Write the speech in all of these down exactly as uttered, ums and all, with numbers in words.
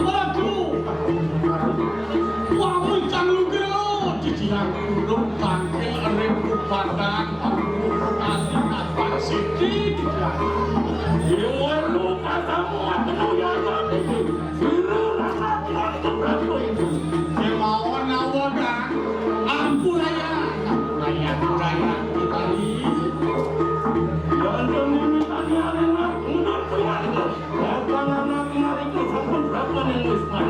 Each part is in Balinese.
Waduh, wami kang lugra, cicilan urung tangkil ring kupadan, kali napak siki, cicilan. Dewa lu katamu atenu yaya iki. Biru rasa tuan keberapa itu. Kemawon awogan. Ampuraya, ampuraya, ampuraya, kita ini. Yang demi tadi anak, udah tuan. Datang anak mari ke sampun berapa nih, Wisman?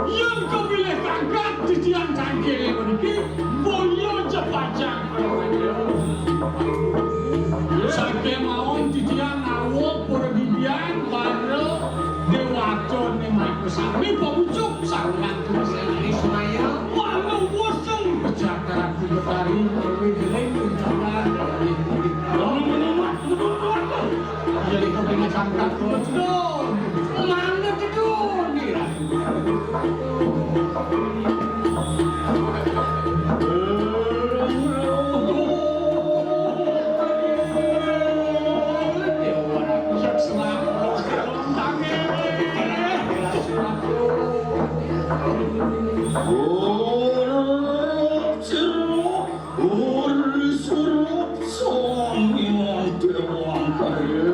Yang kepilih kangkat, cicilan cangkir yang meniki, boyo cepacang. Saking mawon titiang ngawuh para bibian para dewata ning mrika sami pamucuk sareng tulis ing Ismaya. Walu wusung pejataran Betari wideling undangan. Yen iku dene sangkatku, Dun. Mangga, Dun, diratu. Uri surup song imong dewang kaya.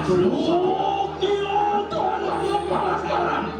Surup imong tuan panas-panas.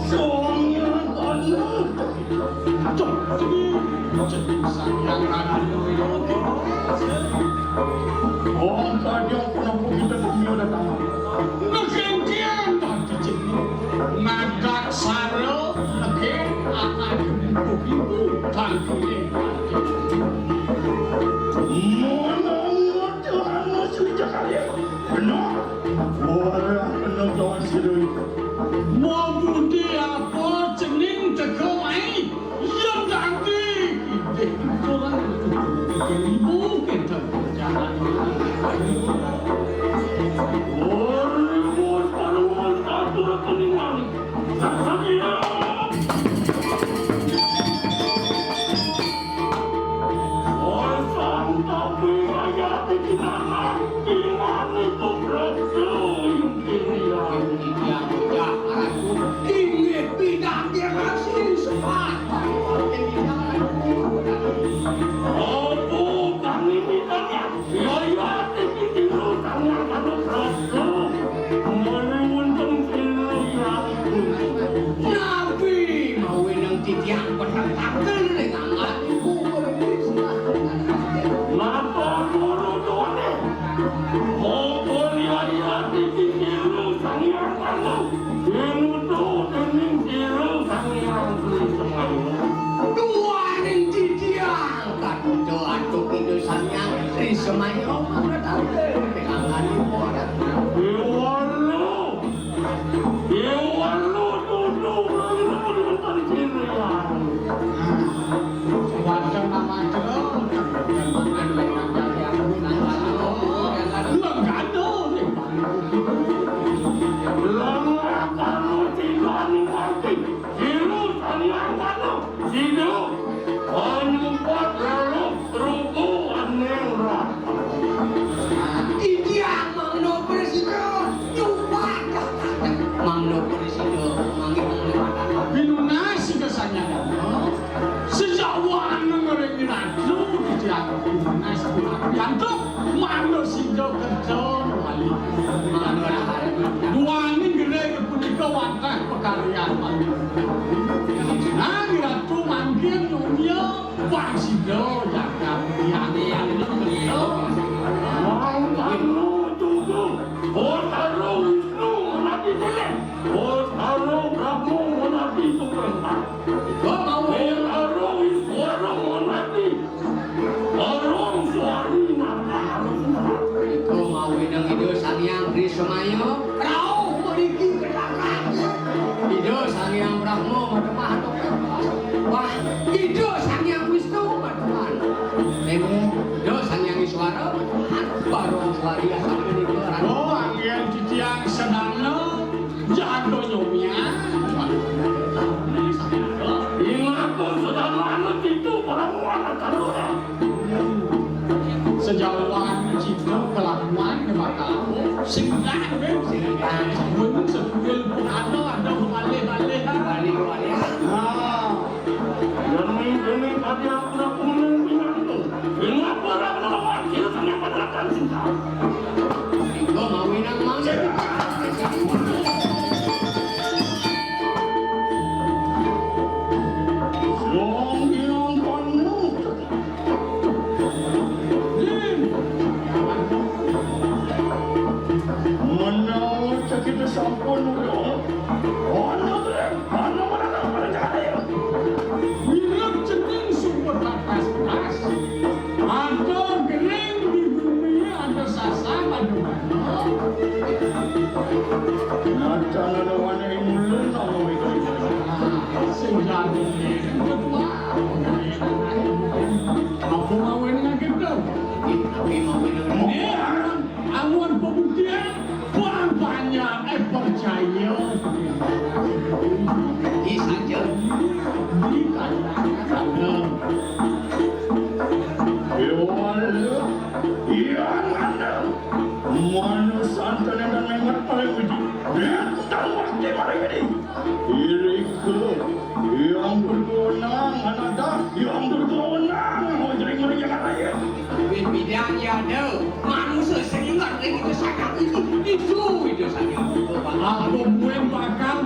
Sang Hyang Anugrah. Cok, cok, cok, Sang Hyang Anugrah. Wong kadang punapa kita dunia datang. Ngegenggian tadi cek. Ngadak sara, ngegen anak ibu-ibu, tangkune. Mana Tuhan masih cakap ya? Benar. Wah, benar kawan sirui. Mau budi apa cening teka mai? Yang ganti. Ide kurang ibu kita berjalan. Wah, ribut, paruan, atur, keningan. Apa kami minta? Yaya, titiang Sang Hyang Anugrah. Mari wonten sira. Napi mawinan titiang peteng tangkil ring anggan ibu. Napa guru tuane? Monggo Yaya titiang Sang Hyang Anugrah. Pinutuh dening sira Sang Hyang Sri Semaya. Duaning titiang. Kaduda antuk Ida Sang Hyang Tri Semaya mangkatangkil ing angganipun. Déwa Lu. Déwa Lu tutu wonten sirian. Wonten mamaca. Lenggah kalu tibaning wati. Silu Sang Hyang Wanu. Sida panyupat lalu ruku aning rah. Titiang mangda prasida nyupat. Mangda prasida manggihin liwatan. Pinunas sida sanyana. Sejak wana ngerengi ratu titiang pinunas pinapiantuk. Mangda sida kerja wali. Duaning gering punika wantah pakaryan. Nang ratu mangkin dunia. Wah, sida jagat yang yang kerja. Mau kamu tubuh. Botaro Wisnu menati tele. Botaro Brahma menati tupeng. Botaro Iswara menati. Barong suari nata harus. Iko mawinan Ida Sang Hyang Tri Semaya. Rauh mriki kedatangan. Ida Sang Hyang Brahma madhepah. Wah, Ida Sang Hyang Wisnu madhepah. Nggih, Ida Sang Hyang Iswara madhepah. Barong suari asal punika. Oh, anggén titiang sedana. Janda nyomian. Ingaku sudah manut itu para muara kalura. Sejawan cinta kelakuan bakal singkat, singkat. Sebelum sepil pun ada, ada balik-balik. Balik-balik. Nah. Demi, demi pada aku nak kuning pinang tu. Ingat para melawan kita sama pada akan cinta. Iko mawinan mangga. Wong bilang kono. Menawa kita sampun udah, ana, ana mana, mana cahaya. Mirip cening sumber atas beras. Ada gering di bumi, ada sasar, ada mana. Nacan ada wana ing ulun, ana wédang. Sing jadi ketua. Apa mawon ngaget to? Tapi mawon. Iya. Amun pembuktian, bang banyak, eh, percaya. Di saja. Di saja. Iya, ada. Mana santan yang mengat paling uji. Lihat, tahu pasti paling ini. Irika, yang berwenang, ananda, yang berwenang, mau jadi mereka lain. Bidang ya ada, manusia sehingga kita sangat itu, itu, itu saja. Aku muen bakal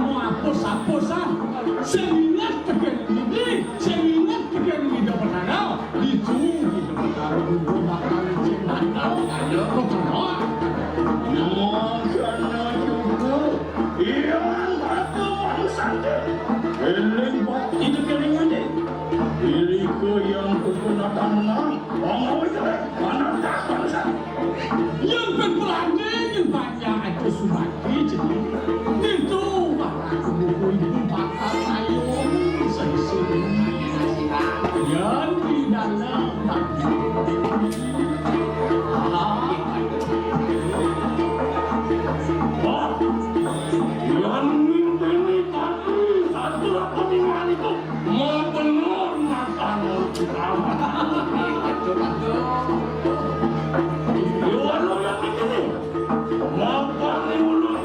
Tenang, wong wis manah bangsa. Yen ben pelane yen banyak aja sumati jeneng. Nitu aku buku ibu bakal ayo sesuk. Yen di dalam. Ah. Wah. Yen nginteni tadi satu apa ning waliku. Mau bener makan utama. Aduh, aduh. Yo, anu ya ini. Makan dulu.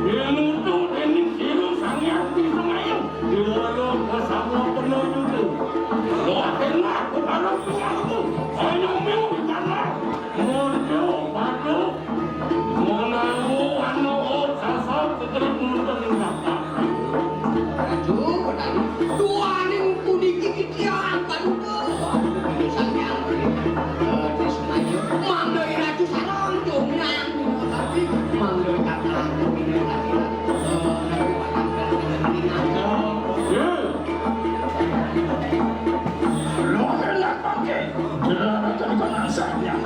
Dinutu dening sira Sang Hyang Semayu. Diwalo bersama penuh itu. Lo akhirnya aku kalau aku. Ayo, meu, karena. Muncul, batuk. Menawa ana sasar keterik nonton ing dapat. Raju, Raju, duaning puniki titiang paduka. Sang Hyang, eh, Trismaya, mangda Raju sareng jumrang. Mangda kakang, eh, Raju patang. Eh. Lo enak pakai. Jelas, jelas, jelas, sayang.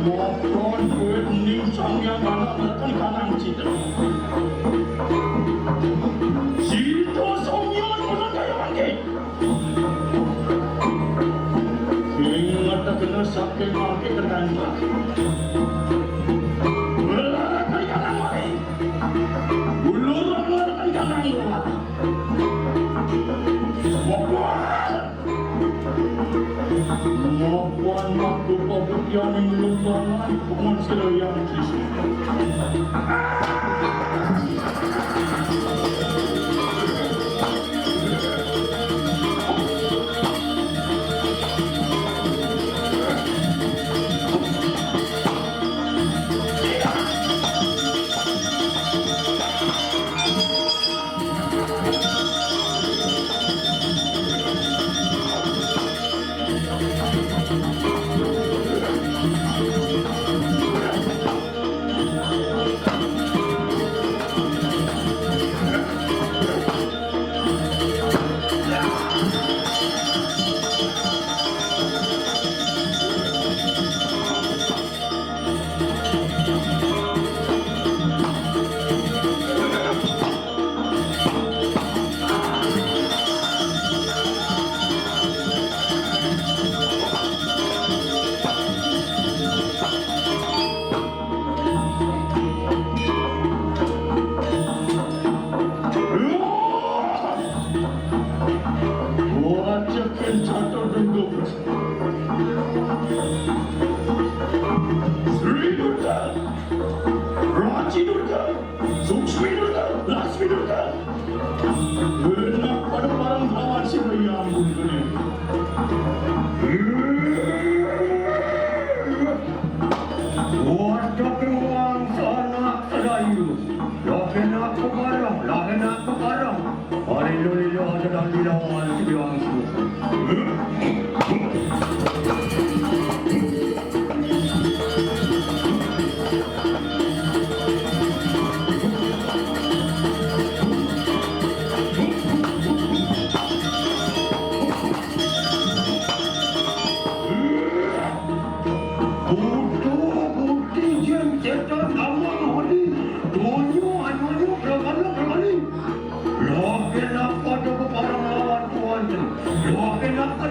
Mokon duit ning Sang Hyang Anak Ratan Kanang Citra. Sida sumiyun menawi kaya mangke. Inget kena saking mangke kekanca. Belarang kaya nang mari. Ulur belarang kaya nang luar. Mokon. Mapan waktu pabuktianing lumbangan paman sira yang sisi. Lawan si Biang Suku. Kudu bukti jeng setan amang hadi. Dunyo anonyo berkali-kali. Lah kenapa ada beparang lawan Tuhan tu? Lah kenapa